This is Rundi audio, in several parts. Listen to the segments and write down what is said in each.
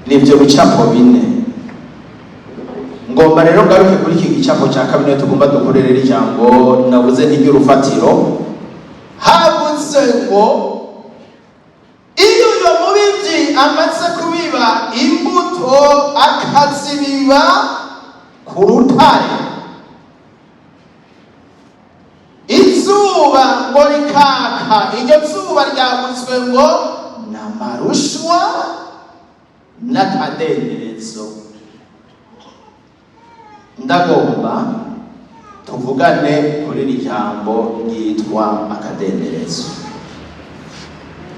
Nibyo bicapo bine. Ngomba rero ngaruke kuri iki gicapo cya kabiri tugomba dukorere ijambo navuze n'iry'urufatiro. Havuze ngo iyo uyo mubibyi amaze kubiba imbuto akazibiba ku rutare, izuba ngo rikaka. Iryo zuba ryavuzwe ngo ni amarushwa n'akadenderezo. Ndagomba tuvugane kuri iri jambo ryitwa akadenderezo.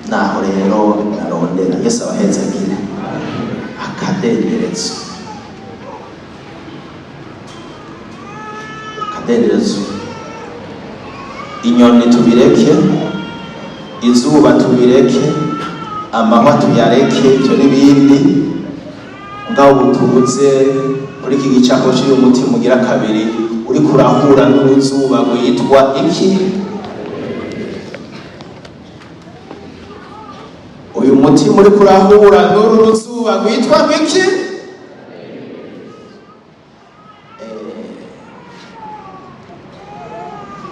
Naho rero narondera Yesu abahezagire. Akadenderezo, akadenderezo. Inyoni tubireke, izuba tubireke, amahwa tuyareke, ibyo n'ibindi. Ngaho butubuze kuri iki gicapo cy'uyu mutima ugira kabiri uri kurahura n'uruzuba rwitwa iki? Uyu mutima uri kurahura n'uru ruzuba rwitwa iki?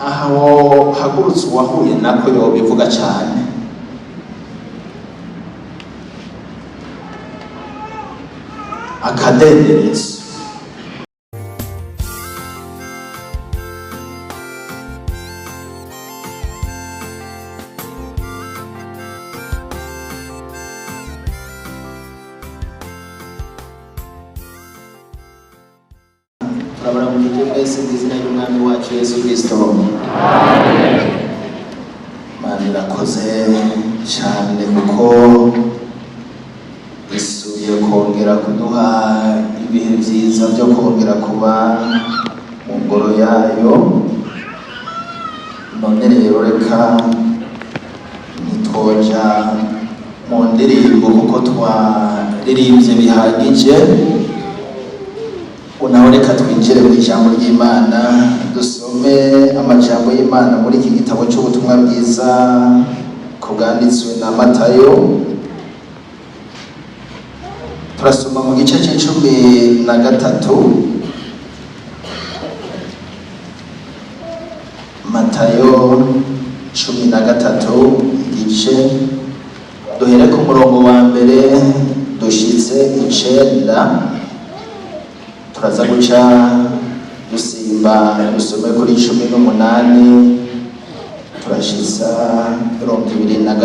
Aha wohagurutse uwahuye nako yobivuga cyane. Akadenderezo. Turabaramukije mwese mu izina ry'Umwami wacu Yesu Kristo. Imana irakoze cyane kuko isubiye kongera kuduha ibihe byiza byo kongera kuba mu ngoro yayo. None rero reka ntitwoja mu ndirimbo kuko twaririmbye bihagije. Naho reka twinjire mu ijambo ry'Imana, dusome amajambo y'Imana muri iki gitabo cy'ubutumwa bwiza ko bwanditswe na Matayo. Turasoma mu gice cya 13, Matayo 13 igice, duhere ku murongo wa 1 dushitse 9. Turaza guca dusimba dusome kuri 18, turashitsa 23.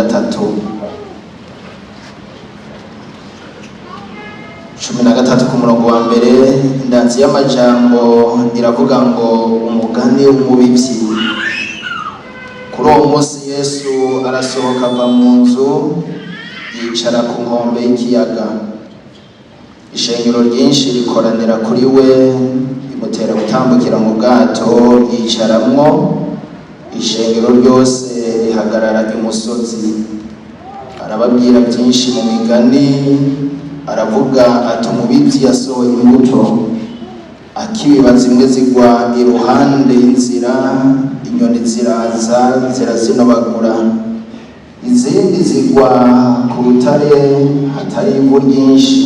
13 ku murongo wa 1, indanzi y'amajambo iravuga ngo umugani w'umubibyi. Kuri uwo munsi Yesu arasohoka ava mu nzu, yicara ku nkombe y'ikiyaga. Ishengero ryinshi rikoranira kuri we, rimutera gutambukira mu bwato, yicaramwo. Ishengero ryose rihagarara imusozi. Arababwira byinshi mu migani, aravuga ati: umubibyi yasohoye imbuto. Akibiba zimwe zigwa iruhande y'inzira, inyoni ziraza zirazinobagura. Izindi zigwa ku rutare hatari ivu ryinshi,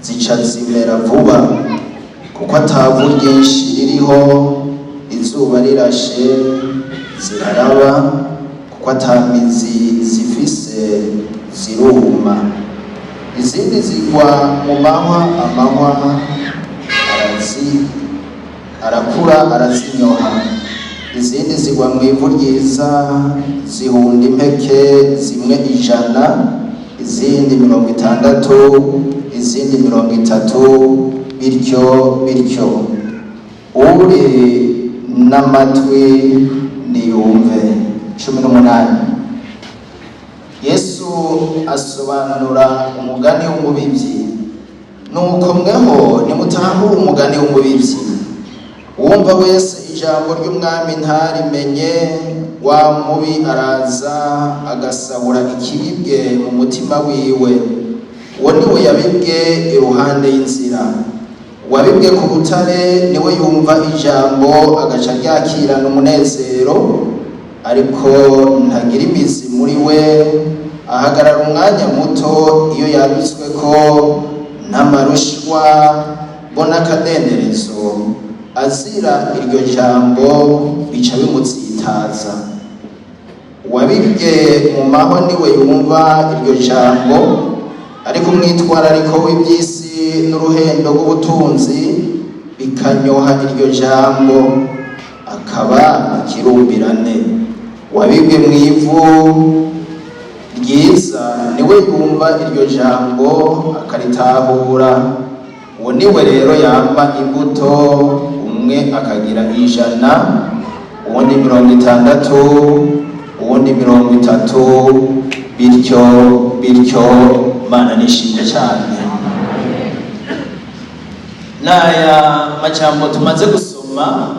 zica zimera vuba kuko atavu ryinshi ririho. Izuba rirashe ziraraba, kuko atamizi zifise, ziruma. Izindi zigwa mu mahwa, amahwa arakura arazinyoha. Izindi zigwa mu ivu ryiza, zihunda impeke, zimwe 100, izindi 60, izindi 30, bityo bityo. Uri n'amatwi niyumve. 18, Yesu asobanura umugani w'umubibyi. Nuko mweho nimutahura umugani w'umubibyi. Uwumva wese ijambo ry'umwami ntarimenye, wa mubi araza agasahura ikibibwe mu mutima wiwe. Uwo niwe yabibwe iruhande y'inzira. Uwabibwe ku rutare niwe yumva ijambo agaca aryakirana umunezero, ariko ntagira imizi muri we, Ahagarara umwanya muto, iyo yabitswe ko n'amarushwa bo n'akadenderezo, azira iryo jambo, bica bimutsitaza. Uwabibye mu mahwa niwe yumva iryo jambo, ariko umwitwarariko w'iby'isi n'uruhendo rw'ubutunzi bikanyoha iryo jambo, akaba ikirumbirane. Uwabibwe mu ivu ryiza niwe yumva iryo jambo akaritahura. Uwo niwe rero yama imbuto, umwe akagira 100, uwundi 60, uwundi 30, bityo bityo. Mana nishimye cyane. N'aya majambo tumaze gusoma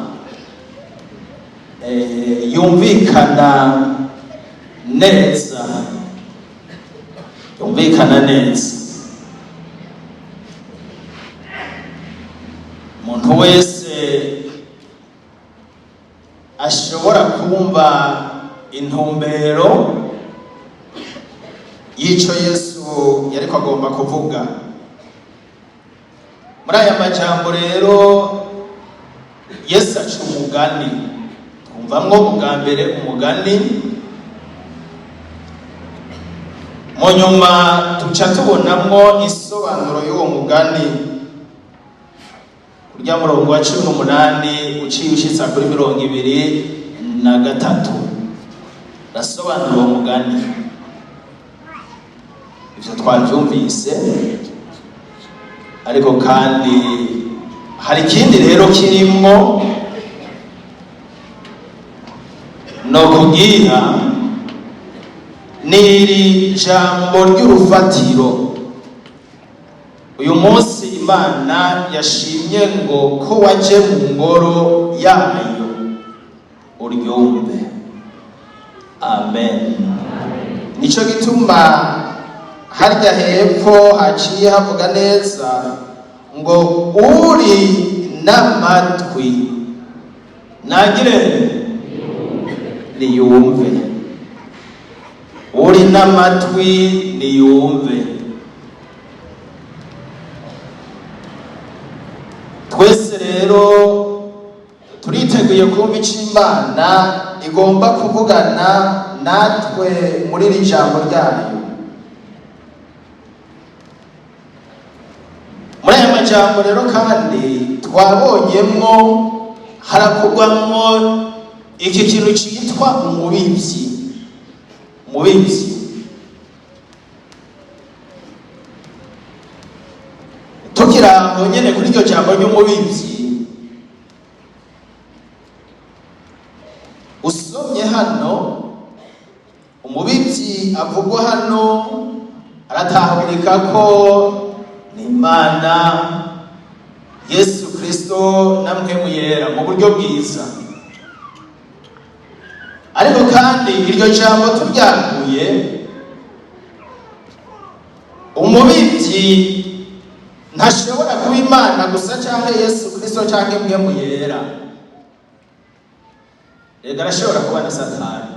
yumvikana neza, yumvikana neza. Umuntu wese ashobora kumva intumbero y'ico Yesu yariko agomba kuvuga muri aya majambo. Rero Yesu aca umugani, twumvamwo ubwa mbere umugani, mu nyuma tuca tubonamwo isobanuro y'uwo mugani, kurya murongo wa 18 uciye ushitsa kuri 23, rasobanura uwo mugani. Ivyo twavyumvise, ariko kandi hari ikindi rero kirimwo no kubwira n'iri jambo ry'urufatiro. Uyu munsi Imana yashimye ngo ko waje mu ngoro yayo uryumve. Amen. Nico gituma harya hepfo haciye havuga neza ngo uri n'amatwi nagire niyumve, uri n'amatwi niyumve. Twese rero turiteguye kumva ico Imana igomba kuvugana natwe muri iri jambo ryayo. Muri aya majambo rero kandi twabonyemwo haravugwamwo iki kintu citwa umubivyi. Umubivyi tukirango nyene kuri iryo jambo ry'umubivyi, usomye hano umubivyi avugwa hano aratahurika ko ni Imana, Yesu Kristo na Mpwemu Yera mu buryo bwiza. Ariko kandi iryo jambo turyaguye, umubivyi ntashobora kuba Imana gusa canke Yesu Kristo canke Mpwemu Yera, rega arashobora kuba na Satani.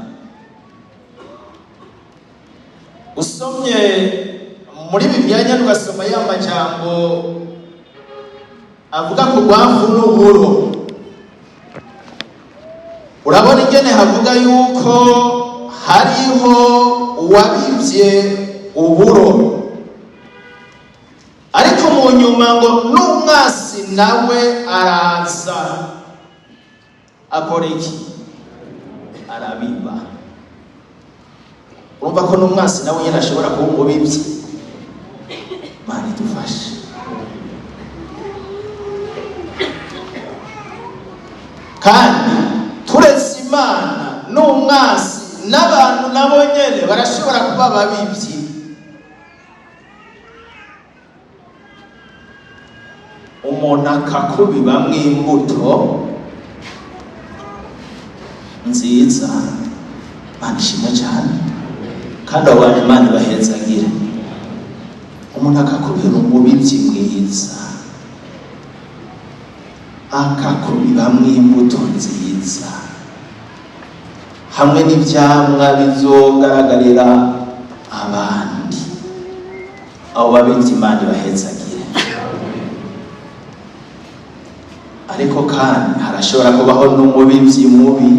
Usomye muri Bibiliya nyene ugasoma ya majambo avuga ku rwavu n'uburo, urabona ingene havuga yuko hariho uwabivye uburo, ariko mu nyuma ngo n'umwasi nawe araza akora iki? Arabiba. Urumva ko n'umwasi nawe nyene ashobora kuba umubivyi. Mana idufashe. Kandi turetse Imana n'umwasi, n'abantu nabo nyene barashobora kuba ababivyi. Umuntu akakubibamwo imbuto nziza. Mana ishimwe cyane, kandi abo bantu Imana ibahezagire. Umuntu akakubera umubivyi mwiza, akakubibamwo imbuto nziza hamwe n'ivyamwa bizogaragarira Abandi abo babivyi Imana ibahezagire. Ariko kandi harashobora kubaho n'umubivyi mubi,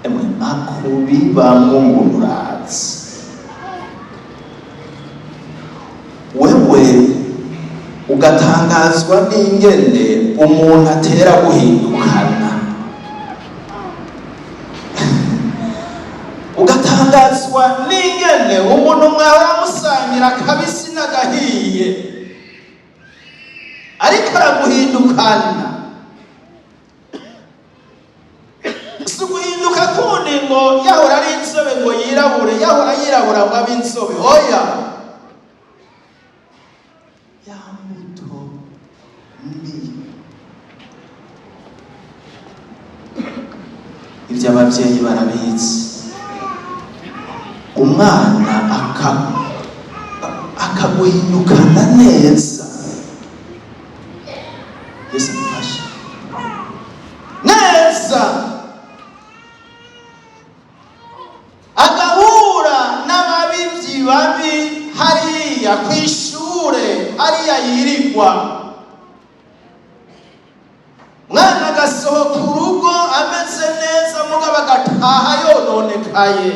emwe akubibamwo umurazi. Wewe ugatangazwa n'ingene umuntu atera guhindukana, ugatangazwa n'ingene umuntu mwahora musangira akabisi n'agahiye ariko araguhindukana. Si uguhinduka kundi ngo yahora ari inzobe ngo yirabure, yahora yirabura ngo abe inzobe, oya, ya mbuto mbi. Ibyo ababyeyi barabizi. Umwana akaguhindukana neza, Yesu amufashe neza, agahura n'ababivyi babi hariya kw'ishure, hariya yirigwa. Mwana agasohoka urugo ameze neza, mugabo agataha yononekaye,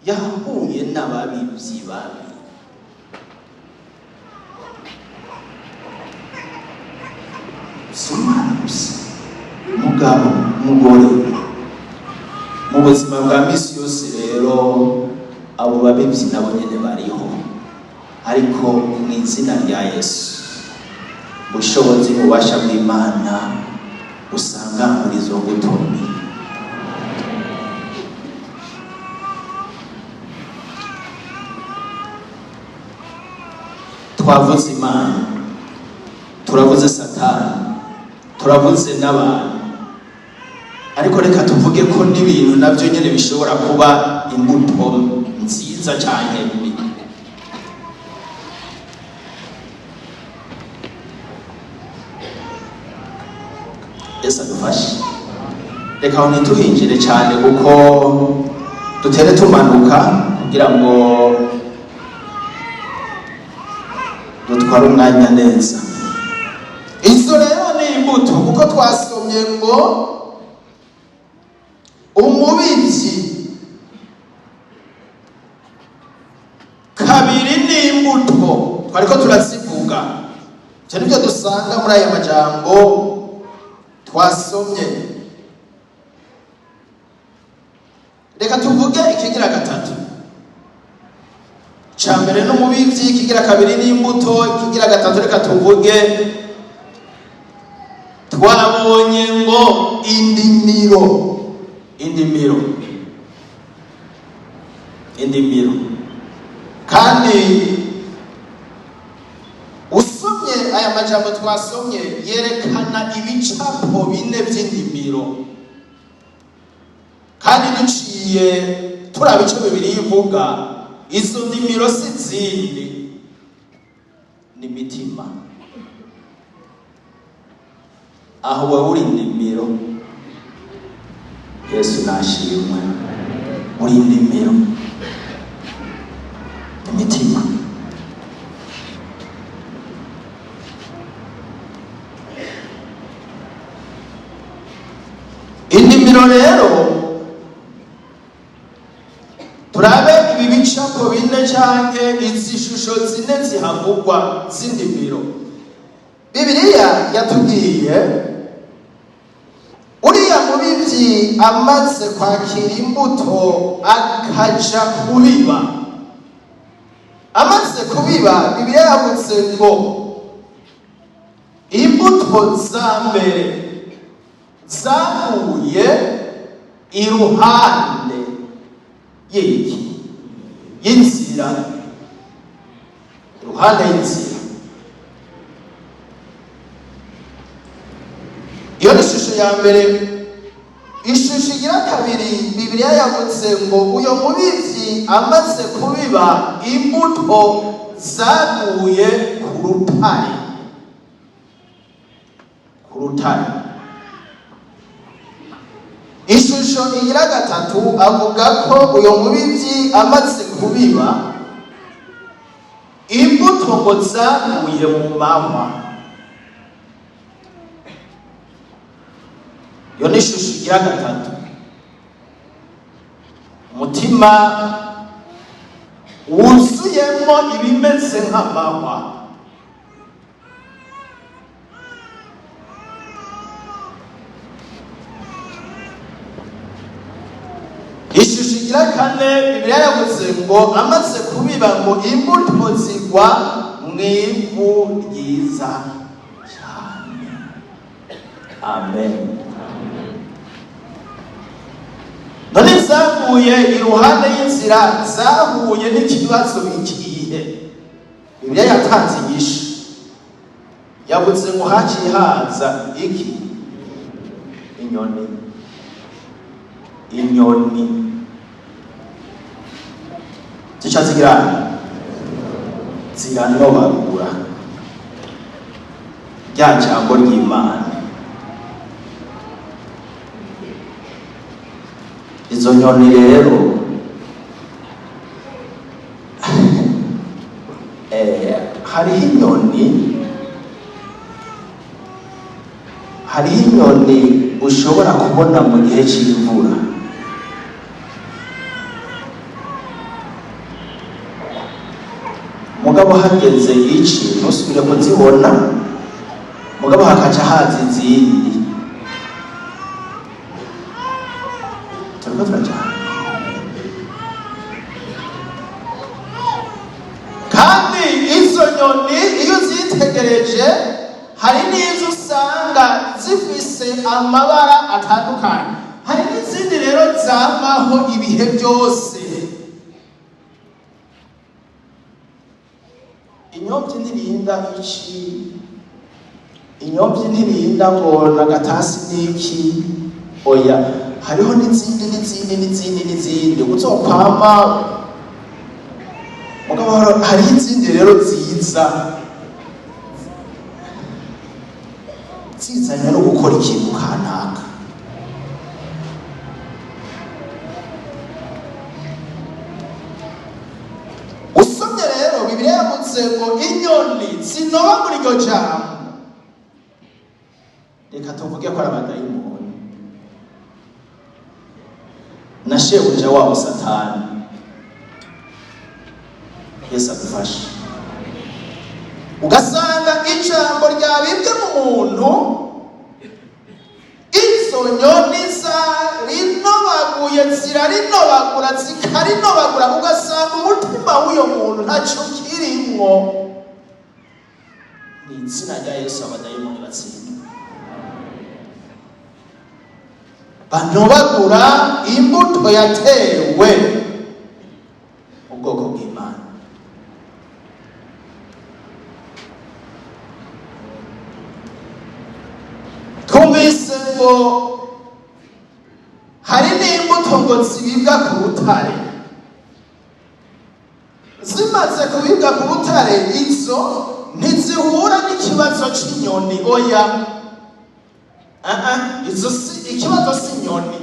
yahuye n'ababivyi babi. Si umwana gusa, mugabo, mugore, mu buzima bwa misi yose rero abo babivyi nabo nyene bariho, ariko mu izina rya Yesu, ubushobozi n'ububasha bw'Imana usanga muri izo mbuto mbi. Twavuze Imana, turavuze Satani, turavuze n'abantu, ariko reka tuvuge ko n'ibintu nabyo nyine bishobora kuba imbuto nziza cyane mbi. Yesu adufashe. Reka aho ntituhinjire cyane, kuko dutere tumanuka kugira ngo dutware umwanya neza. Izo rero ni imbuto, kuko twasomye ngo umubibyi kabiri ni imbuto, twariko turazivuga. Ivyo nivyo dusanga muri aya majambo twasomye. Reka tuvuge ikigira gatatu. Ca mbere n'umubivyi, ikigira kabiri n'imbuto, ikigira gatatu reka tuvuge twabonye ngo indimiro, indimiro, indimiro. Kandi usomye aya majambo twasomye yerekana ibicapo bine vy'indimiro, kandi duciye turaba ico Bibiliya ivuga, izo ndimiro si zindi, ni imitima. Aho wowe uri indimiro, Yesu nashimwe, uri indimiro, imitima. Indimiro rero, turabe ibi bicapo bine canke izi shusho zine zihavugwa z'indimiro. Bibiliya yatubwiye uriya mubivyi amaze kwakira imbuto akaja kubiba. Amaze kubiba, Bibiliya yavuze ngo imbuto za mbere zaguye iruhande y'iki? Y'inzira, iruhande y'inzira. Iyo ni ishusho ya mbere. Ishusho igira kabiri, Bibiliya yavuze ngo uyo mubivyi amaze kubiba, imbuto zaguye ku rutare, ku rutare. Ishusho igira gatatu avuga ko uyo mubivyi amaze kubiba imbuto ngo zaguye mu mahwa. Iyo ni ishusho igira gatatu. Umutima wuzuyemo ibimeze nk'amahwa. Ishusho igira kane, Bibiliya yavuze ngo amaze kubiba ngo imbuto zigwa mu ivu ryiza cyane. Amen. None zaguye iruhande y'inzira zahuye n'ikibazo ikihe? Bibiliya yatanze inyishu, yavuze ngo haciye haza iki? Inyoni. Inyoni zica zigira ziranobagura rya jambo ry'Imana. Izo nyoni rero hariho inyoni, hariho inyoni ushobora kubona mu gihe c'imvura. Mugabo hageze ici ntusubire kuzibona, mugabo hakaca haza izindi. Turiko turajana. Kandi izo nyoni iyo uzitegereje hari n'izo usanga zifise amabara atandukanye, hari n'izindi rero zamaho ibihe byose. Inyomvyi ntirinda ici, inyomvyi ntirinda ngo nagatasi n'iki, oya, hariho n'izindi n'izindi n'izindi n'izindi uzokwama. Mugabo hariho izindi rero ziza zizanye no gukora ikintu kanaka. Usomye rero Bibiliya yavuze ngo inyoni zinoba muri iryo jambo, reka tuvuge ko ari abadayimoni na shebuja wabo Satani. Yesu adufashe. Ugasanga ijambo ryabibwe mu muntu, izo nyoni zarinobaguye, zirarinobagura, zikarinobagura, ugasanga umutima w'uyo muntu ntacyo kirimwo. Ni izina rya Yesu abadayimoni batsinda, banobagura imbuto yatewe ubwoko bw'Imana. Twumvise ngo hari n'imbuto ngo zibibwa ku rutare. Zimaze kubibwa ku rutare, izo ntizihura n'ikibazo c'inyoni, oya. Izo si ikibazo, si inyoni.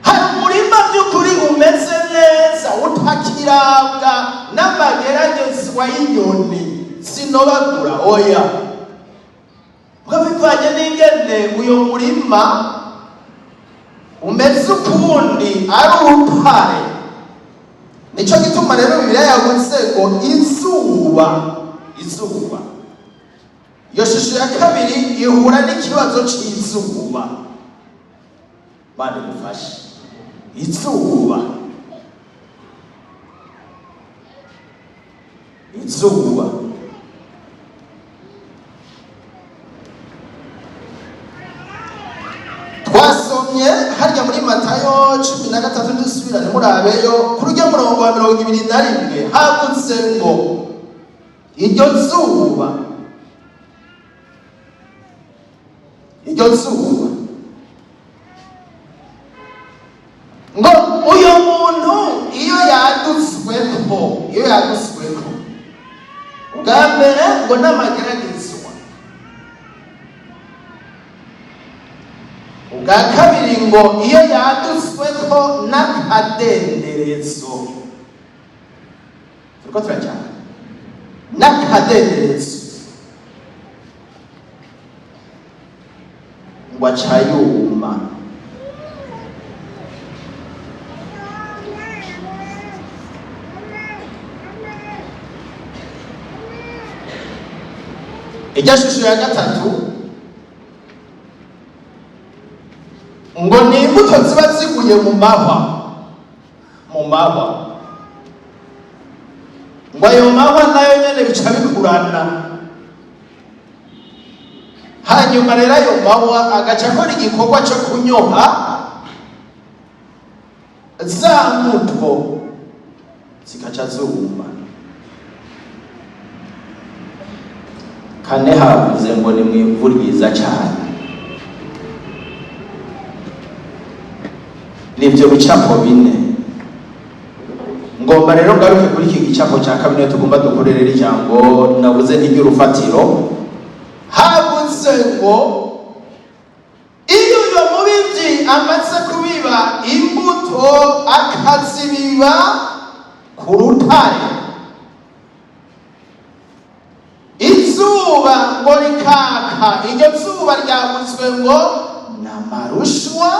Hari umurima by'ukuri umeze neza, utakirabwa n'amageragezwa y'inyoni sinobagura, oya. Ubwo bivanye n'ingene uyo murima umeze ukundi, ari urutare. Nico gituma rero Bibiliya yavuze ngo izuba, izuba. Iyo shusho ya kabiri ihura n'ikibazo c'izuba. Bane mufashe izuba, izuba. Twasomye harya muri Matayo 13, dusubirane murabeyo kuri urya murongo wa 21, havutse ngo iryo zuba, iryo zuba, ngo uyu muntu iyo yadutsweko, iyo yadutsweko ubwa mbere ngo n'amageragezwa. Ubwa kabiri ngo iyo yadutsweko n'akadenderezo, turiko turajyana n'akadenderezo, ngo aca yuma. Ijya shusho ya gatatu ngo ni imbuto ziba ziguye mu mahwa, mu mahwa. Ngo ayo mahwa nayo nyene bica bikurana, hanyuma rero ayo mahwa agaca akora igikorwa cyo kunyoha za mbuto, zikaca zuma. Kane havuze ngo ni mu ivu ryiza cyane. Nibyo bicapo bine. Ngomba rero ngaruke kuri iki gicapo cya kabiri tugomba dukorere ijambo nabuze n'iry'urufatiro. Havuze ngo iyo uyo mubibyi amaze kubiba imbuto akazibiba ku rutare, izuba ngo rikaka. Iryo zuba ryavuzwe ngo ni amarushwa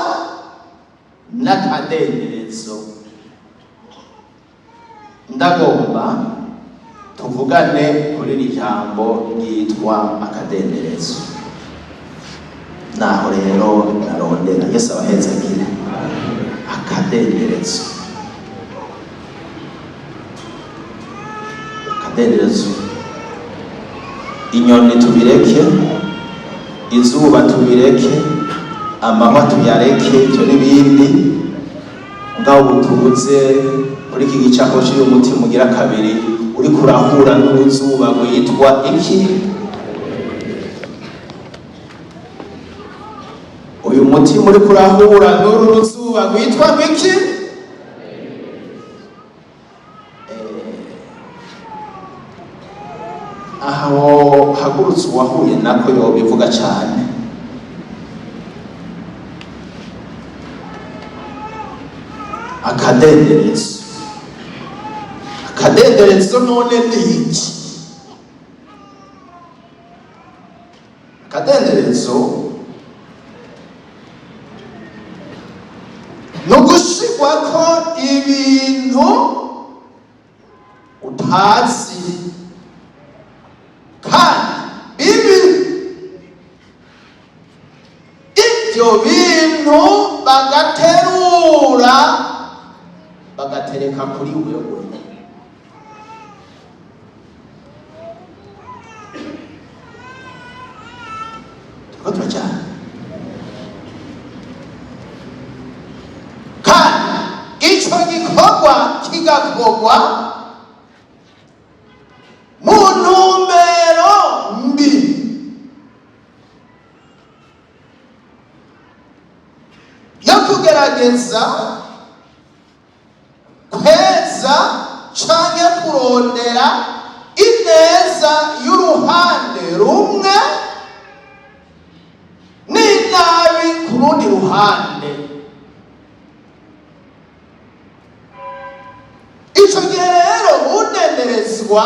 n'akadenderezo. Ndagomba tuvugane kuri iri jambo ryitwa akadenderezo. Naho rero narondera Yesu abahezagire. Akadenderezo, akadenderezo. Inyoni tubireke, izuba tubireke, amahwa tuyareke, ibyo n'ibindi. Ngaho butubuze muri iki gicapo cy'uyu muti mugira kabiri uri kurahura n'uruzuba rwitwa iki? Uyu muti muri kurahura n'uru ruzuba rwitwa iki? Aho hagurutse uwahuye nako yobivuga cyane. Akadenderezo, akadenderezo none ni iki? Akadenderezo ni ugushirwako ibintu utazi kandi bibi, ibyo bintu bagaterura bagatereka kuri wewe. Turiko turajyana. Kandi ico gikorwa kigakorwa mu ntumbero mbi. Yo kugerageza kweza canke kurondera ineza y'uruhande rumwe n'inabi ku rundi ruhande. Ico gihe rero udenderezwa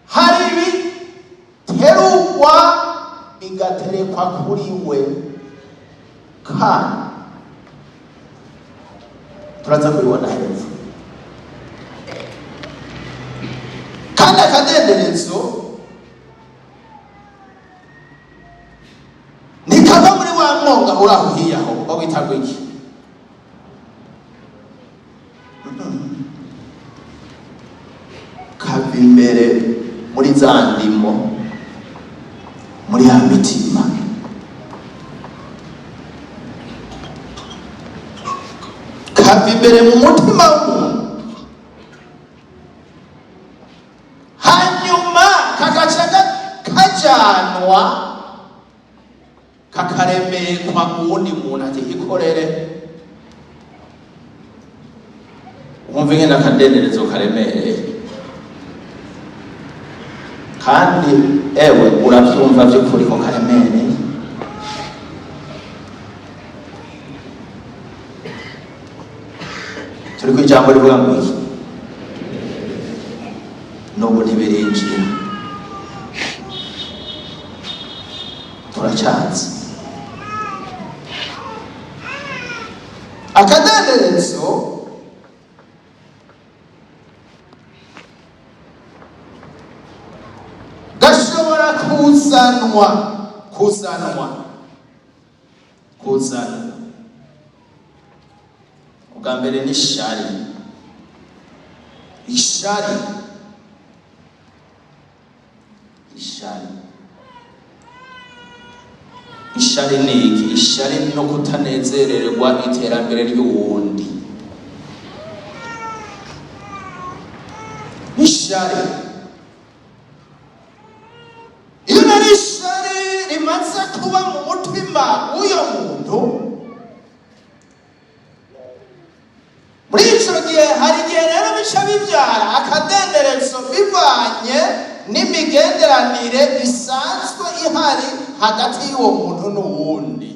hari ibiterugwa bigaterekwa kuri we, kandi turaza kubibona hepfo. Kandi akadenderezo ntikava muri wa mwonga uri aho hiyaho bawita iki? Kava imbere muri za ndimo, muri ya mitima. Kava imbere mu mutima w'umuntu, hanyuma kagaca kajanwa kakaremekwa uwundi muntu ati ikorere. Wumva ingene akadenderezo karemereye, kandi ewe uravyumva vy'ukuri ko karemereye. Turi ku ijambo rivuga ngo iki? N'ubu ntibirinjira, turacyanze. Akadenderezo gashobora kuzanwa ubwa mbere ni ishari. Ishari, ishari, ishari ni iki? Ishari no kutanezererwa iterambere ry'uwundi. Ishari, iyo nari ishari rimaze kuba mu mutima w'uyo muntu, muri ico gihe hari igihe rero bica bibyara akadenderezo bivanye n'imigenderanire isanzwe ihari hagati y'uwo muntu n'uwundi.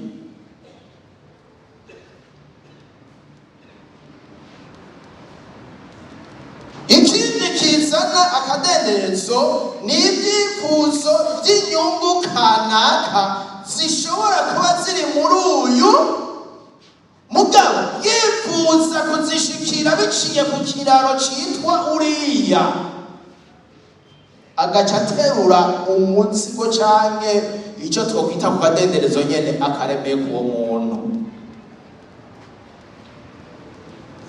Ikindi kizana akadenderezo ni ibyifuzo by'inyungu kanaka zishobora kuba ziri muri uyu mugabo, yifuza kuzishikira biciye ku kiraro citwa uriya, agaca aterura umuzigo canke icyo twokwita ku kadenderezo nyene, akaremeka uwo muntu.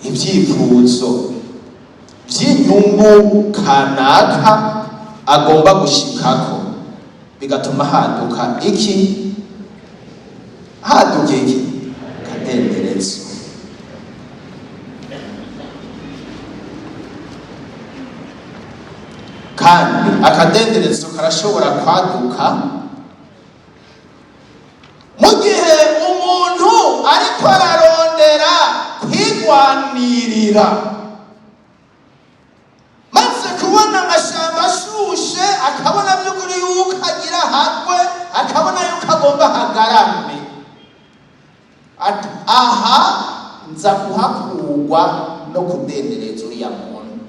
Ibyifuzo by'inyungu kanaka agomba gushikako bigatuma haduka iki? Haduka iki? Kadenderezo. Kandi akadenderezo karashobora kwaduka mu gihe umuntu ariko ararondera kwigwanirira, maze kubona amashamba ashushe, akabona by'ukuri yuko agira hagwe, akabona yuko agomba hagarame, ati aha nza kuhakurwa no kudendereza uriya muntu.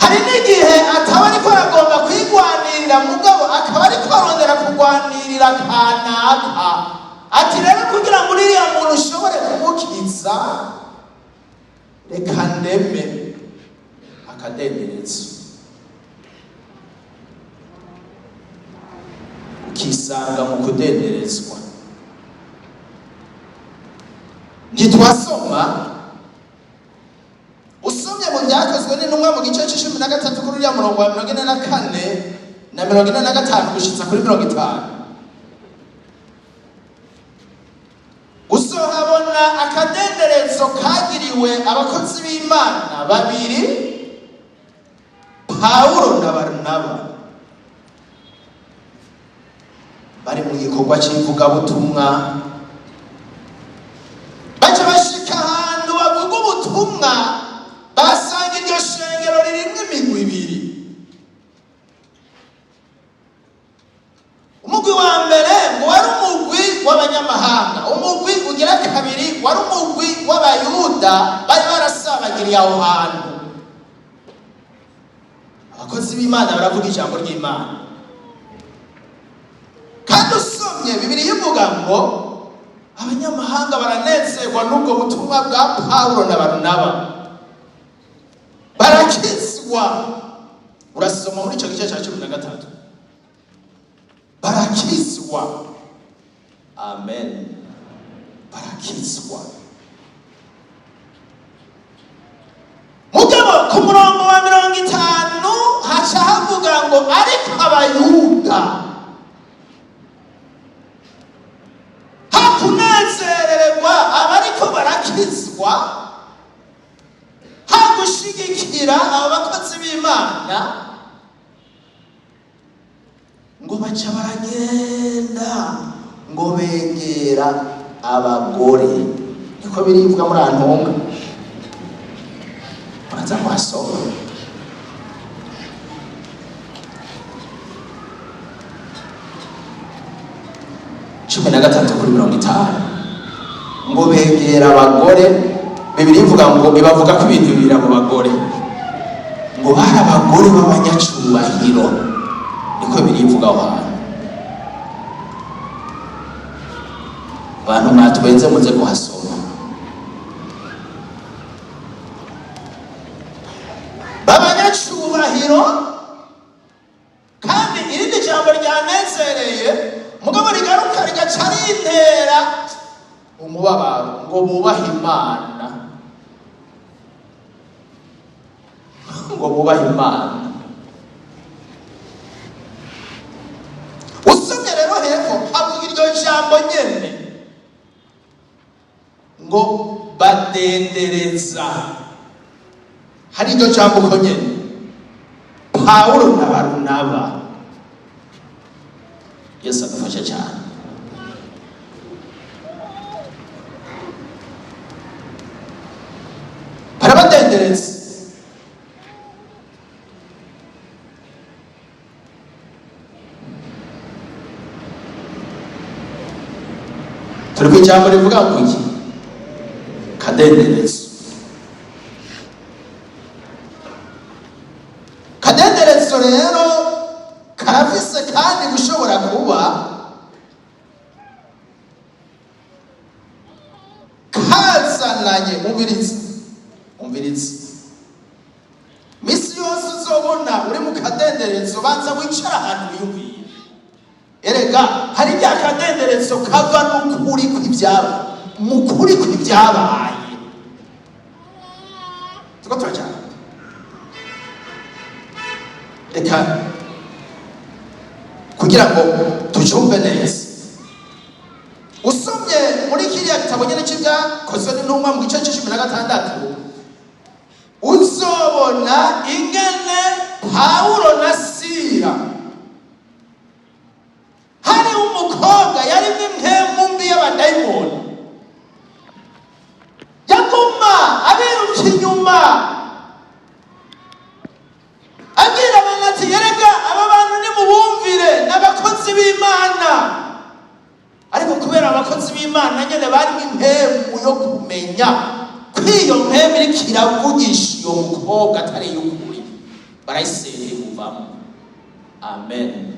Hari n'igihe ataba ariko aragomba kwigwanirira, mugabo akaba ariko arondera kurwanirira kanaka, ati rero kugira ngo uriya muntu ushobore kumukiza, reka ndeme akadenderezo. Ukisanga mu kudenderezwa. Ntitwasoma? Usomye mu Byakozwe n'Intumwa mu gice c'13 kuri uriya murongo wa 44 na 45 gushitsa kuri 50, uzohabona akadenderezo kagiriwe abakozi b'Imana babiri, Pawulo na Barunaba, bari mu gikorwa cy'ivugabutumwa. Baca bashika ahantu bavuga ubutumwa, basanga iryo shengero ririmwo imigwi ibiri. Umugwi wa mbere ngo wari umugwi w'abanyamahanga, umugwi ugira kabiri wari umugwi w'Abayuda bari barasabagiriye aho hantu. Abakozi b'Imana baravuga ijambo ry'Imana, kandi usomye Bibiliya ivuga ngo abanyamahanga baranezerwa n'ubwo butumwa bwa Pawulo na Barunaba, barakizwa. Urasoma muri icyo gice cya 13, barakizwa. Amen, barakizwa. Mugabo ku murongo wa 50 haca havuga ngo ariko Abayuda hakunezererwa abariko barakizwa, hagushigikira abo bakozi b'Imana, ngo baca baragenda ngo begera abagore. Niko birivuga muri Antunga, muraza kuhasoma. 13 kuri 50, ngo begera abagore. Bibiri ivuga ngo ibavuga ko ibintu bibiri abo bagore ngo bari abagore b'abanyacubahiro, niko bibiri ivuga aho hantu. Abantu mwatwenze muze kuhasoma. B'abanyacubahiro. Kandi irindi jambo ryanezereye, mugabo rigaruka rigaca rintera umubabaro, ngo bubahe Imana, ngo bubahe Imana. Usomye rero hepfo havuga iryo jambo nyene ngo badendereza, hari iryo jambo uko nyene, Pawulo na Barunaba. Yesu adufashe cyane. Barabadendereza. Turi ku ijambo rivuga ngo iki? Kadenderezo. Kadenderezo rero karafise kandi gushobora kuba kazananye. Umvirize, umvirize, misi yose uzobona uri mu kadenderezo, banza wicara ahantu wiyumviye. Erega hari rya kadenderezo kava n'ukuri kw'ibyaba, mu kuri kw'ibyabaye. Tuko turajyana, reka kugira ngo tucyumve neza. Usomye muri kiriya gitabo nyine cy'Ibyakozwe n'Intumwa mu gice cya 16, uzobona ingene Pawulo na Sira, hari umukobwa yarimo impemu mbi y'abadayimoni, yaguma abiruka inyuma, abwira abantu ati: "Yerega aba bantu nimubumvire, n'abakozi b'Imana." Ariko kubera abakozi b'Imana nyine barimo impemu yo kumenya ko iyo mpemu iriko iravugisha iyo mukobwa atari iy'ukuri, barayisengera imuvamo. Amen.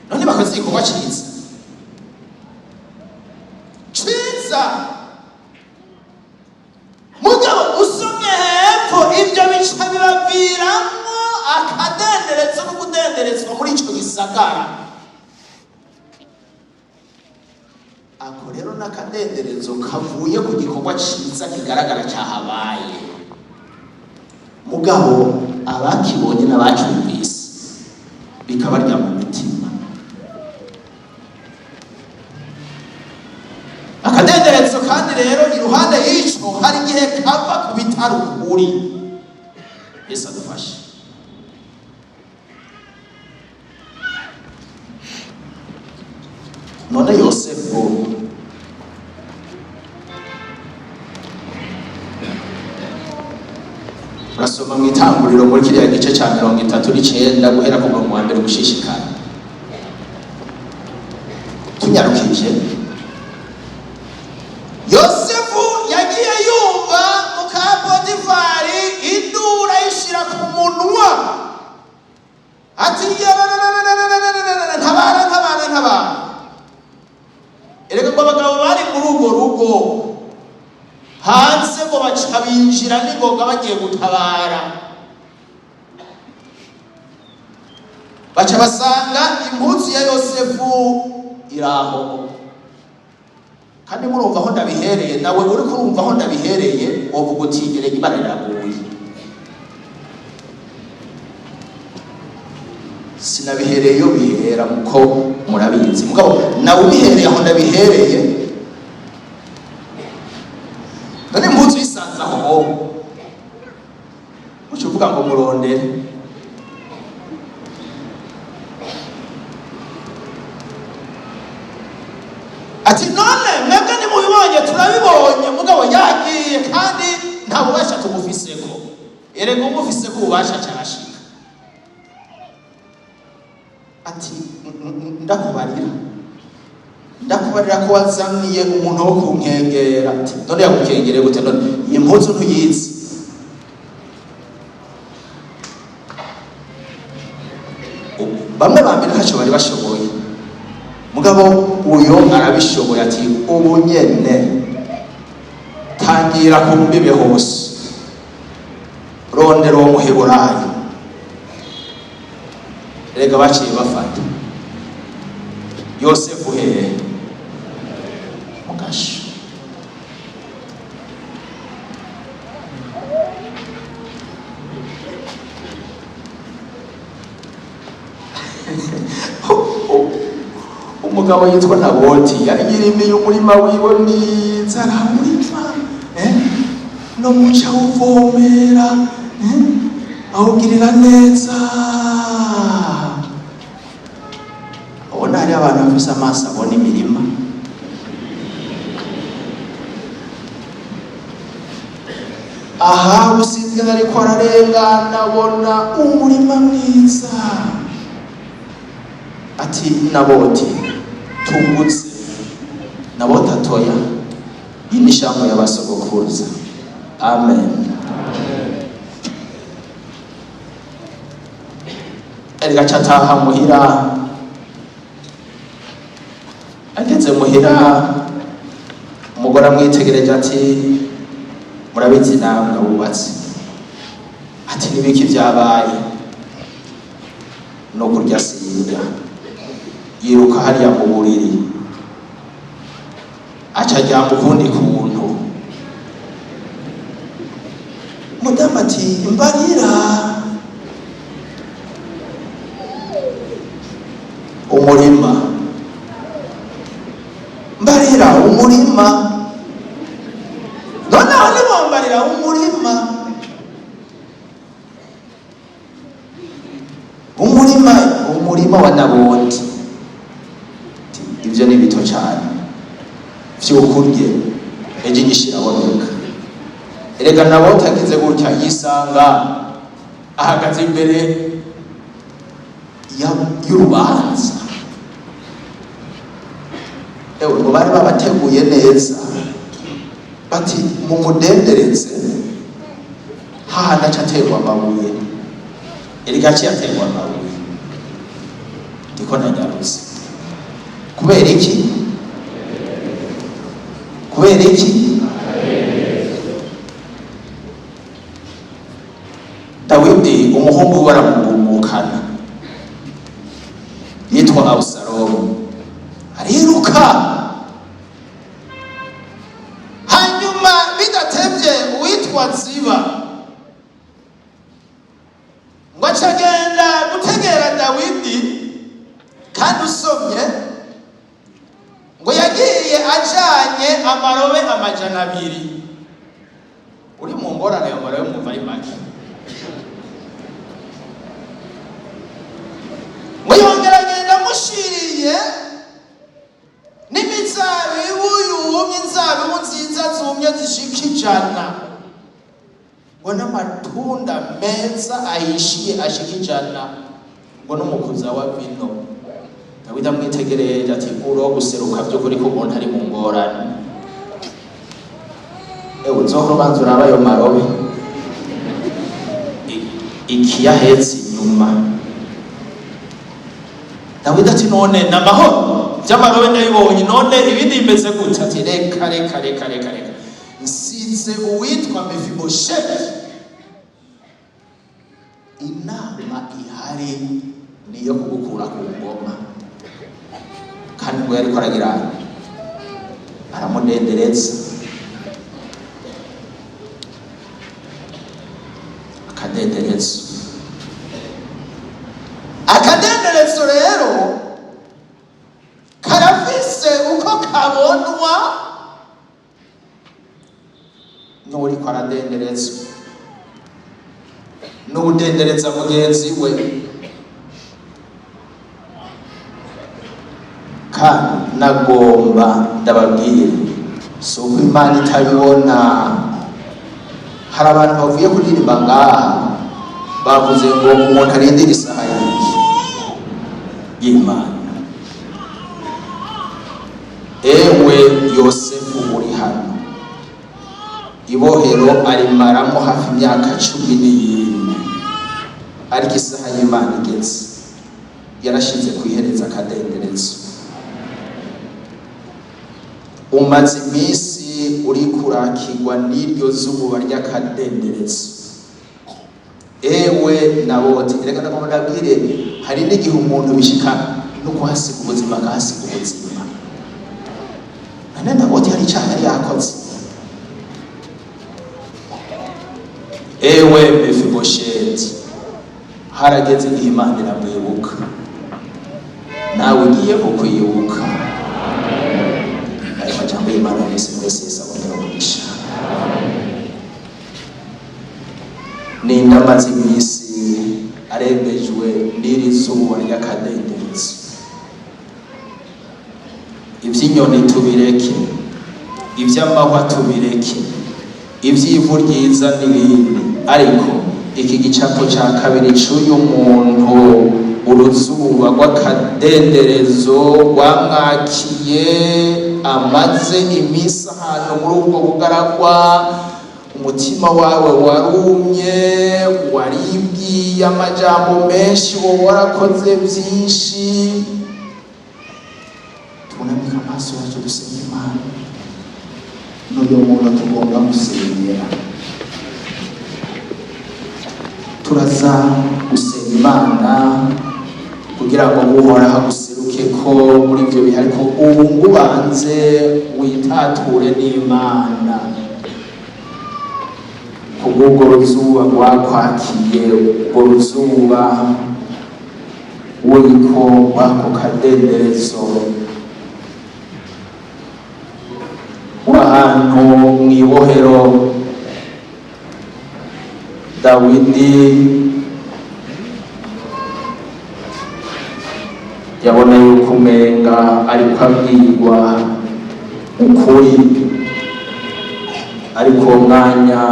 None bakoze igikorwa ciza ciza. Mugabo usomye hepfo, ibyo bica bibaviramwo akadenderezo no kudenderezwa muri ico gisagara. Ako rero n'akadenderezo kavuye ku gikorwa ciza kigaragara cyahabaye, mugabo abakibonye n'abacyumvise bikabarya mu mitima. Akadenderezo kandi rero iruhande y'ico hari igihe kava ku bitari ukuri. Yesu adufashe. None Yosefu urasoma mu Itanguriro muri kiriya gice cya 39, guhera ku murongo wa mbere gushishikara, tunyarukije. Yosefu yagiye yumva muka Potifari induru ayishira ku munwa, ati: "Yarararararararara, ntabara, ntabara, ntabara!" Erega ngo abagabo bari muri urwo rugo hanze ngo baca binjira n'ingoga bagiye gutabara, baca basanga impuzu ya Yosefu iraho. Kandi murumva aho ndabihereye, nawe uri kurumva aho ndabihereye, wovuga uti: "Erega Imana iraguye." Sinabihereye iyo bihera, muko murabizi, mugabo nawe ubihereye aho ndabihereye. None impuzu yisanze aho wowe uca uvuga ngo murondere? Ati: "None mwebwe nimubibonye?" "Turabibonye, mugabo yagiye kandi nta bubasha tumufiseko." Erega umufiseko ububasha cyarashika ati: "Ndakubarira." Ndakubarira ko wazaniye umuntu wo kunkengera. Ati none yagukengereye gute? None iyi mpuzu ntuyizi? Bamwe ba mbere ntacyo bari bashoboye, mugabo uyo arabishoboye. Ati ubu nyene tangira ku mbibe hose, rondera uwo Muheburayo. Erega baciye bafata Yosefu hehe? Mu gasho. Umugabo yitwa Naboti yari yirimiye umurima wiwe mwiza, arawurima, no muca awuvomera, awugirira neza. Ubona hariho abantu bafise amaso abona imirima. Aha usinzwe ariko ararengana, abona umurima mwiza, ati Naboti, tungutse. Naboti atoya, iyi ni shambo y'abasogokuruza. Amen. Erega ataha muhira. Ageze muhira, umugore amwitegereje ati murabizi namwe wubatse, ati nibiki byabaye? No kurya sirya. Yiruka hariya mu buriri, aca aryama ukundi kuntu. Mudamu ati mbarira umurima, mbarira umurima. Noneho ntiwambarira umurima, umurima, umurima wa Naboti. Ibyo ni bito cyane vyukurye, ejo inyishu iraboneka. Erega Naboti agize gutya, yisanga ahagaze imbere y'urubanza. Ewe, ngo bari babateguye neza, bati mumudendereze hahandi aca aterwa amabuye. Erega aciye aterwa amabuye. Ndiko nanyarutse kubera iki? Kubera iki? Dawidi umuhungu we aramugumukana yitwa Abusalomu, ariruka. Hanyuma bidatevye uwitwa Ziba ngo aca agenda gutegera Dawidi. Kandi usomye ngo yagiye ajanye amarobe 200. Uri mu ngorane, ayo marobe mwumva ari make. Ngo yongera agenda amushiriye n'imizabibu yumye, inzabibu nziza zumye zishika 100, ngo n'amatunda meza ahishiye ashika 100, ngo n'umukuza wa vino. Dawidi amwitegereje ati uro guseruka by'ukuri ko umuntu ari mu ngorane. Ewe, uzohora ubanza uraba ayo marobe ikiyahetse inyuma. Dawidi ati none ni amahoro, by'amarobe ndabibonye, none ibindi bimeze gute? Ati reka reka reka reka reka, nsize uwitwa Mefibosheti. Inama ihari niyo kugukura ku ngoma. Kandi ngo yariko aragira aramudendereza akadenderezo. Akadenderezo rero karafise uko kabonwa n'uriko aradenderezwa n'udendereza mugenzi we. Kandi nagomba ndababwire, si uko Imana itabibona. Hari abantu bavuye kuririmba ngaha bavuze ngo umuntu arindire isaha y'iki y'Imana. Ewe Yosefu uri hano, ibohero arimaramo hafi imyaka 14, ariko isaha y'Imana igeze yarashize kwihereza akadenderezo. Umaze iminsi uri kurakirwa n'iryo zuba ry'akadenderezo. Ewe Naboti, reka ndagomba ndabwire, hari n'igihe umuntu bishika no kuhasiga ubuzima, akahasiga ubuzima. None Naboti hari icyaha yari yakoze? Ewe Mefibosheti, harageze igihe Imana iramwibuka, nawe ugiye kukwibuka. Ayo majambo y'Imana mwese mwese, Yesu abongera umugisha. Ninde amaze iminsi arembejwe n'iri zuba ry'akadenderezo? Iby'inyoni tubireke, iby'amahwa tubireke, iby'ivu ryiza n'ibindi, ariko iki gicapo cya kabiri cy'uyu muntu, uruzuba rw'akadenderezo rwamwakiye, amaze iminsi ahantu muri ubwo bugaragwa, umutima wawe warumye, waribwiye amajambo menshi, wowe warakoze byinshi. Tubonamike amaso yacu, dusenga Imana. N'uyu muntu tugomba gusengera, turaza gusenga Imana kugira ngo Uhoraho aguseruke ko muri ibyo bihe, ariko ubu ngubanze witature n'Imana kubw'ubwo ruzuba rwakwakiye, urwo ruzuba uriko wako kadenderezo, ahantu mw'ibohero. Dawidi yabona yuko umenga ariko abwirwa ukuri, ariko uwo mwanya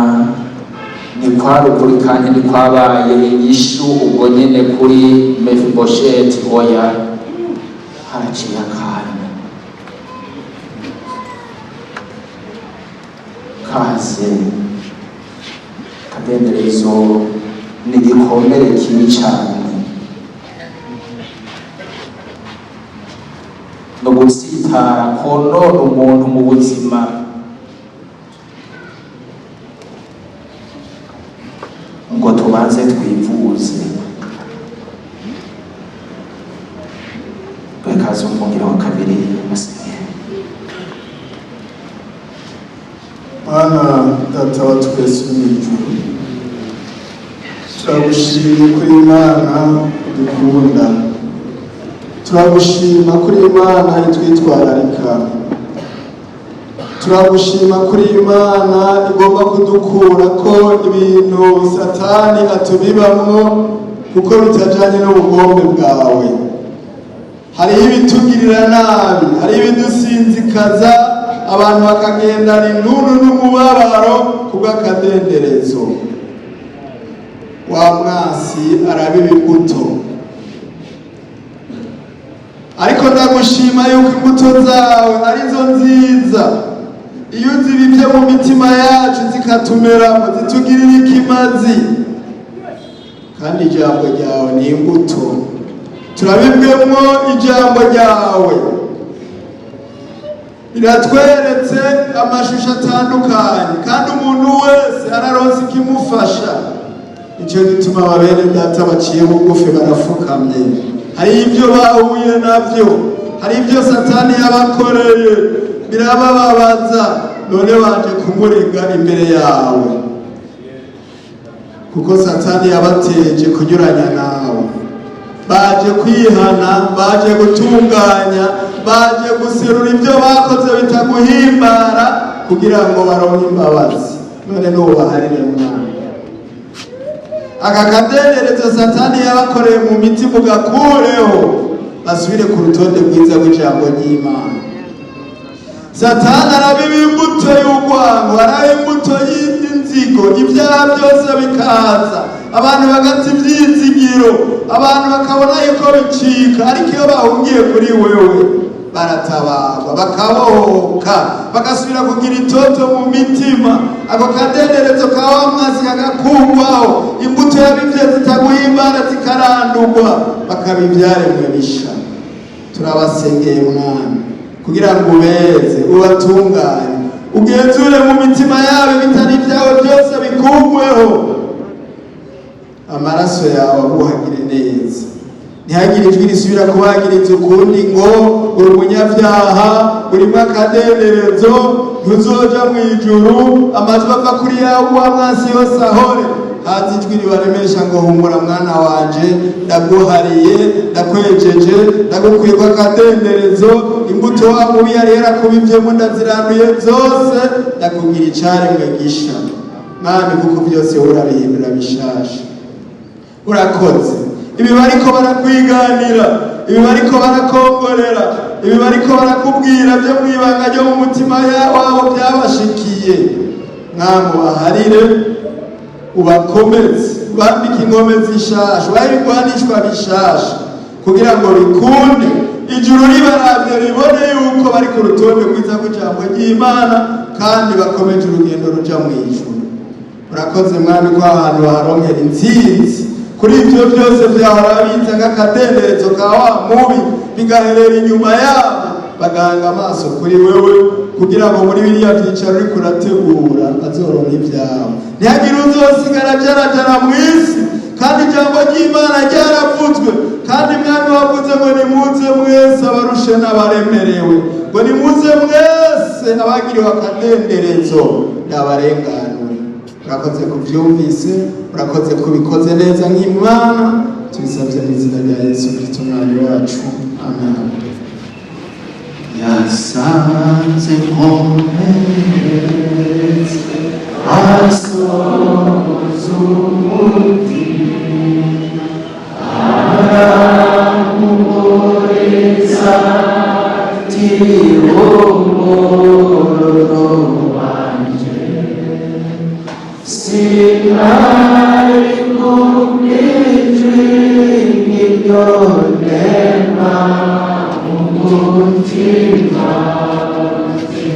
ntikwari ukuri kandi ntikwabaye inyishu ubwo nyene kuri Mefibosheti. Oya, haraciye akanya. Kaze kadenderezo ni igikomere kibi cyane, no gutsitara konona umuntu mu buzima. Ngo tubanze twivuze. Rekaza umwungere wa kabiri basenge. Mana Data wa twese uri mu ijuru, turagushimiye kuri Imana udukunda, turagushima kuri Imana itwitwararika, turagushima kuri Imana igomba kudukura ko ibintu Satani atubibamwo kuko bitajanye n'ubugombe bwawe. Hariho ibitugirira nabi, hariho ibidusinzikaza, abantu bakagendana intuntu n'umubabaro kubw'akadenderezo. Wa mwasi arabiba imbuto, ariko ndagushima yuko imbuto zawe arizo nziza. Iyo uzibibye mu mitima yacu zikatumeramo, zitugirira ikimazi, kandi ijambo ryawe ni imbuto. Turabibwemwo ijambo ryawe riratweretse amashusho atandukanye, kandi umuntu wese araronse ikimufasha. Nicyo gituma ababene data baciye bugufi barafukamye. Hari ibyo bahuye nabyo, hari ibyo Satani yabakoreye birabababaza, none baje kumurega imbere yawe, kuko Satani yabateje kunyuranya nawe. Baje kwihana, baje gutunganya, baje guserura ibyo bakoze bitaguhimbara kugira ngo baronke imbabazi. None nubaharire mwana, aka kadenderezo Satani yabakoreye mu mitima ugakureho, basubire ku rutonde rwiza rw'ijambo ry'Imana. Satani arabiba imbuto y'urwango, araba imbuto y'inzigo, ibyaha byose bikaza, abantu bagata ibyizigiro, abantu bakabona yuko bicika, ariko iyo bahungiye kuri wewe Baratabarwa, bakabohoka, bagasubira kugira itoto mu mitima. Ako kadenderezo ka wa mwansi kagakugwaho, imbuto y'abivye zitaguhimbara zikarandurwa, bakaba ivyaremwe bisha. Turabasengeye, Mwami, kugira ngo ubeze, ubatunganye, ugenzure mu mitima yabo ibitari ibyawe byose bikugweho, amaraso yawe abuhagire neza, ntihagire ijwi risubira kubagiriza ukundi ngo uri umunyabyaha, urimo akadenderezo, ntuzoja mu ijuru. Amajwi ava kuri yawe wa mwansi yose ahore, haza ijwi ribaremesha ngo: "Humura mwana wanje, ndaguhariye, ndakwejeje, ndagukuyeko akadenderezo. Imbuto wa mubi yari yarakubivyemo ndaziranduye zose, ndakugira icaremwe gisha." Mwami, kuko byose urabihindura bishasha. Urakoze. Ibi bariko barakwiganira, ibi bariko barakongorera, ibi bariko barakubwira byo mu ibanga ryo mu mutima wabo byabashikiye, Mwami, ubaharire, ubakomeze, ubambike ingome zishasha, ubahe ibigwanishwa bishasha, kugira ngo bikunde ijuru ribaravye ribone yuko bari ku rutonde rwiza rw'ijambo ry'Imana kandi bakomeje urugendo ruja mu ijuru. Urakoze, Mwami, ko ahantu baharonkera intsinzi kuri ibyo byose byahora biza nk'akadenderezo ka wa mubi, bigaherera inyuma yabo, bagahanga amaso kuri wewe, kugira ngo muri biriya byicaro uriko urategura bazoronka ibyawe. Ntihagire uzosigara jarajara mu isi kandi ijambo ry'Imana ryaravuzwe. Kandi Mwami, wavuze ngo: "Nimuze mwese abarushe n'abaremerewe", ngo: "Nimuze mwese abagiriwe akadenderezo, ndabarenganure." Urakoze kubyumvise, urakoze kubikoze neza nk'Imana. Tubisabye mu izina rya Yesu Kristo Umwami wacu, amen. Yasanze nkomeretse, asohoza umutima, arampumuriza ati: "Humura wanje." Sinari kumva ijwi nk'iryo nema mu mutima wanje.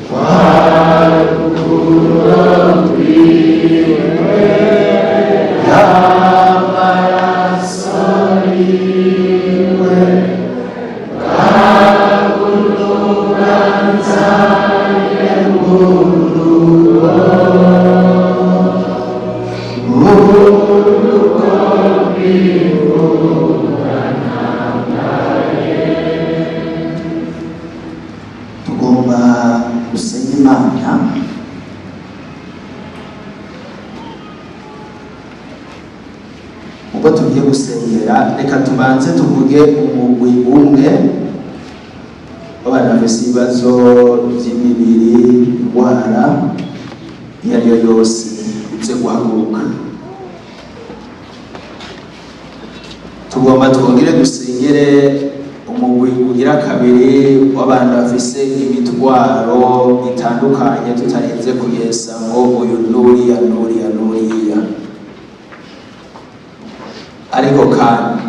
Kwa rukundo rwiwe y'amaraso yiwe kagunuganzanye murugo urugo rw'imbuganambaye. Tugomba gusenga Imana. Ubwo tugiye gusengera, reka tubanze tuvuge umugwi umwe w'abantu bafise ibibazo by'imibiri, indwara iyo ari yo yose, uze guhaguruka. Tugomba twongere dusengere umugwi ugira kabiri w'abantu bafise imitwaro itandukanye, tutarinze kuyesa ngo uyu n'uriya n'uriya n'uriya. Ariko kandi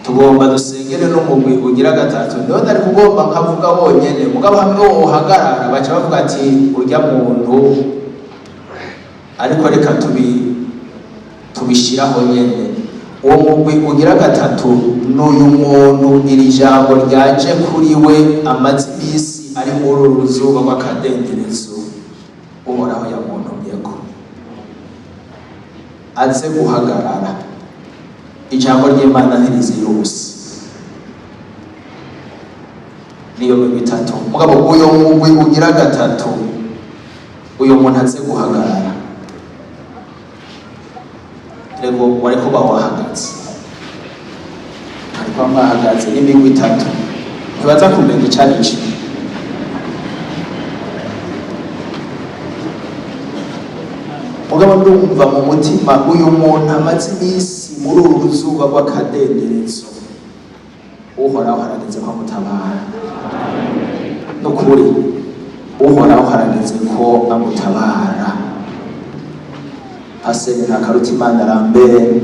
tugomba dusengere n'umugwi ugira gatatu. Niho ntari kugomba nkavuga wonyene, mugabo hamwe wohagarara baca bavuga ati urya muntu. Ariko reka tubishiraho nyene. Uwo mugwi ugira gatatu ni uyu muntu iri jambo ryaje kuri we, amaze iminsi ari muri uru ruzuba rw'akadenderezo Uhoraho yamuntumyeko. Aze guhagarara. Ijambo ry'Imana ntirizira ubusa. Niyo migwi itatu. Mugabo uyo mugwi ugira gatatu, uyu muntu aze guhagarara. Rego wariko bawahagaze, ariko mwahagaze n'imigwi itatu, ntibaza kumenya ico ari co. Mugabo ndumva mu mutima uyu muntu amaze iminsi muri uru ruzuba rw'akadenderezo, Uhoraho harageze ko amutabara. Nukuri Uhoraho harageze ko amutabara. Pasiteri Ntakarutimana Lambert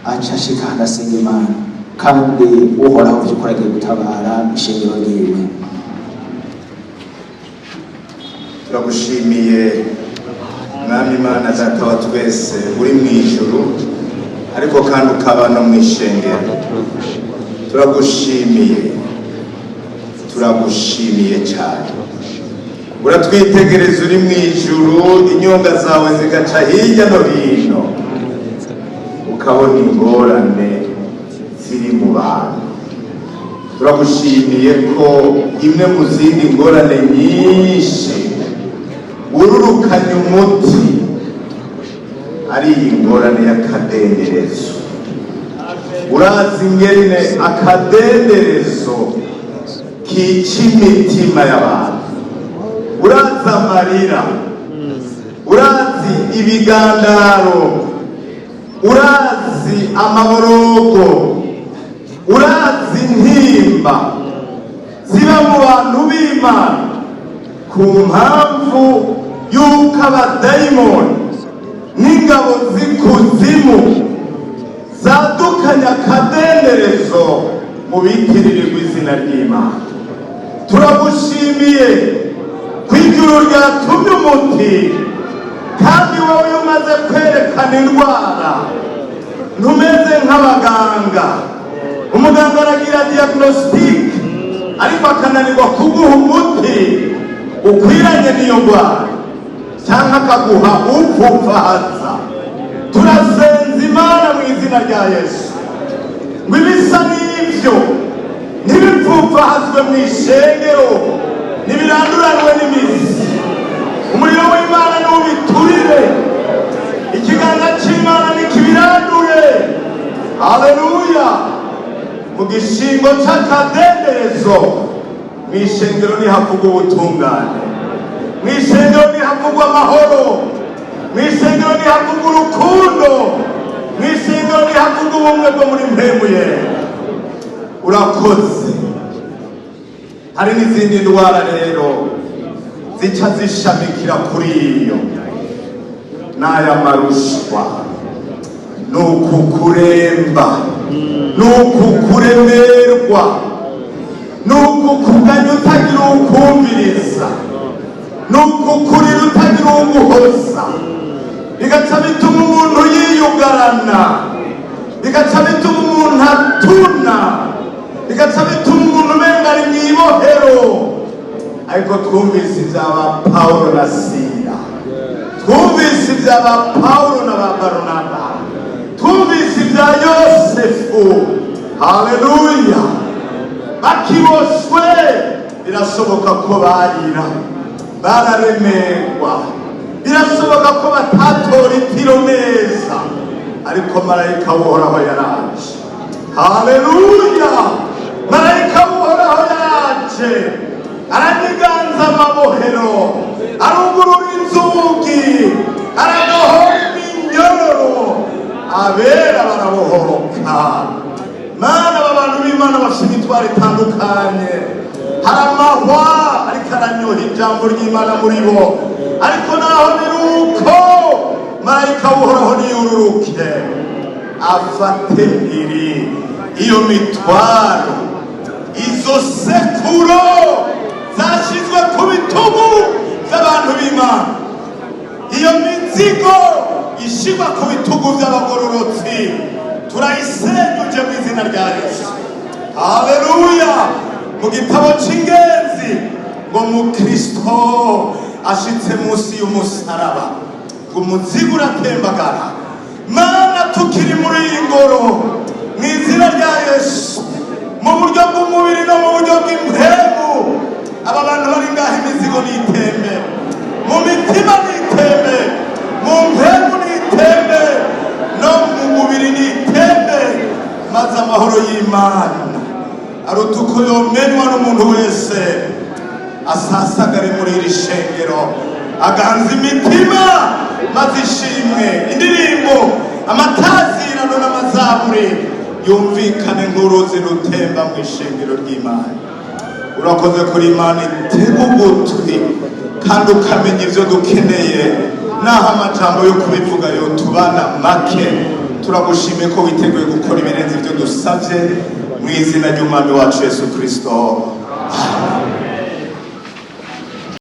aca ashika hano asenga Imana. Kandi Uhoraho vy'ukuri agiye gutabara ishengero ryiwe. Turagushimiye, Mwami Imana Data wa twese, uri mu ijuru ariko kandi ukaba no mu ishengero. Turagushimiye, turagushimiye cyane. Uratwitegereza uri mu ijuru, inyonga zawe zigaca hirya no hino, ukabona ingorane ziri mu bantu. Turagushimiye ko imwe mu zindi ngorane nyinshi wururukanye umuti ari iyi ngorane y'akadenderezo. Urazi ingene akadenderezo kica imitima y'abantu, urazi amarira, urazi ibigandaro, urazi amaborogo, urazi intimba ziba mu bantu b'Imana ku mpamvu y'uko abadayimoni n'ingabo z'ikuzimu zadukanye akadenderezo mu bitiririrwa izina ry'Imana. Turagushimiye ko ijuru ryatumye umuti, kandi wowe iyo umaze kwerekana indwara ntumeze nk'abaganga. Umuganga aragira diagnostic ariko akananirwa kuguha umuti ukwiranye n'iyo ndwara, cyangwa akaguha upfupfahaza. Turasenza Imana mu izina rya Yesu ngo ibisa n'ibyo ntibipfupfahazwe mu ishengero, ntibiranduranwe n'imizi. Umuriro w'Imana n'ubiturire, ikiganza cy'Imana nikibirandure. Haleluya! Mu gishingo c'akadenderezo mu ishengero ntihavugwa ubutungane, mu ishengero ntihavugwa amahoro, mu ishengero ntihavugwa urukundo, mu ishengero ntihavugwa ubumwe bwo muri mpemu ye. Urakoze. Hari n'izindi ndwara rero zica zishamikira kuri iyo, n'aya marushwa, ni ukukuremba, ni ukukuremerwa, ni ukukuganya utagira uwukumviriza, ni ukukurira utagira uwuguhoza, bigaca bituma umuntu yiyugarana, bigaca bituma umuntu atuna, bigaca bituma umuntu umenga ari mu ibohero. Ariko twumvise ibyaba Pawulo na Sila, twumvise ibyaba Pawulo na ba Baronaba, twumvise ibya Yosefu. Haleluya! Bakiboshwe birashoboka ko barira, bararemerwa, birashoboka ko batatora itiro neza, ariko marayika w'Uhoraho yaraje. Haleluya! Marayika w'Uhoraho yaraje, araniganza amabohero, arugurura inzugi, aradohora iminyororo, abera barabohoroka. Mana, aba bantu b'Imana bafite imitwaro itandukanye. Hari amahwa ariko aranyoha ijambo ry'Imana muri bo, ariko naho biri uko, marayika w'Uhoraho niyururuke afate iri iyo mitwaro, izo sekuro zashyizwe ku bitugu by'abantu b'Imana, iyo mizigo ishyirwa ku bitugu by'abagororotsi, turayisenyuje mu izina rya Yesu. Haleluya! Mu gitabo cy'ingenzi ngo mukristo ashitse munsi y'umusaraba ngo umuzigo uratembagara. Mana, tukiri muri iyi ngoro, mu izina rya Yesu, mu buryo bw'umubiri no mu buryo bw'impemu, aba bantu bari ngaho imizigo nitembe, mu mitima nitembe, mu mpemu nitembe, no mu mubiri nitembe, maze amahoro y'Imana aruta uko yomenwa n'umuntu wese asasagare muri iri shengero, aganza imitima, maze ishimwe, indirimbo, amatazirano n'amazaburi yumvikane nk'uruzi rutemba mu ishengero ry'Imana. Urakoze kuri Imana itega ugutwi kandi ukamenya ibyo dukeneye, naho amajambo yo kubivuga yotubana make. Turagushimiye ko witeguye gukora ibirenze ibyo dusabye, mu izina ry'Umwami wacu Yesu Kirisito.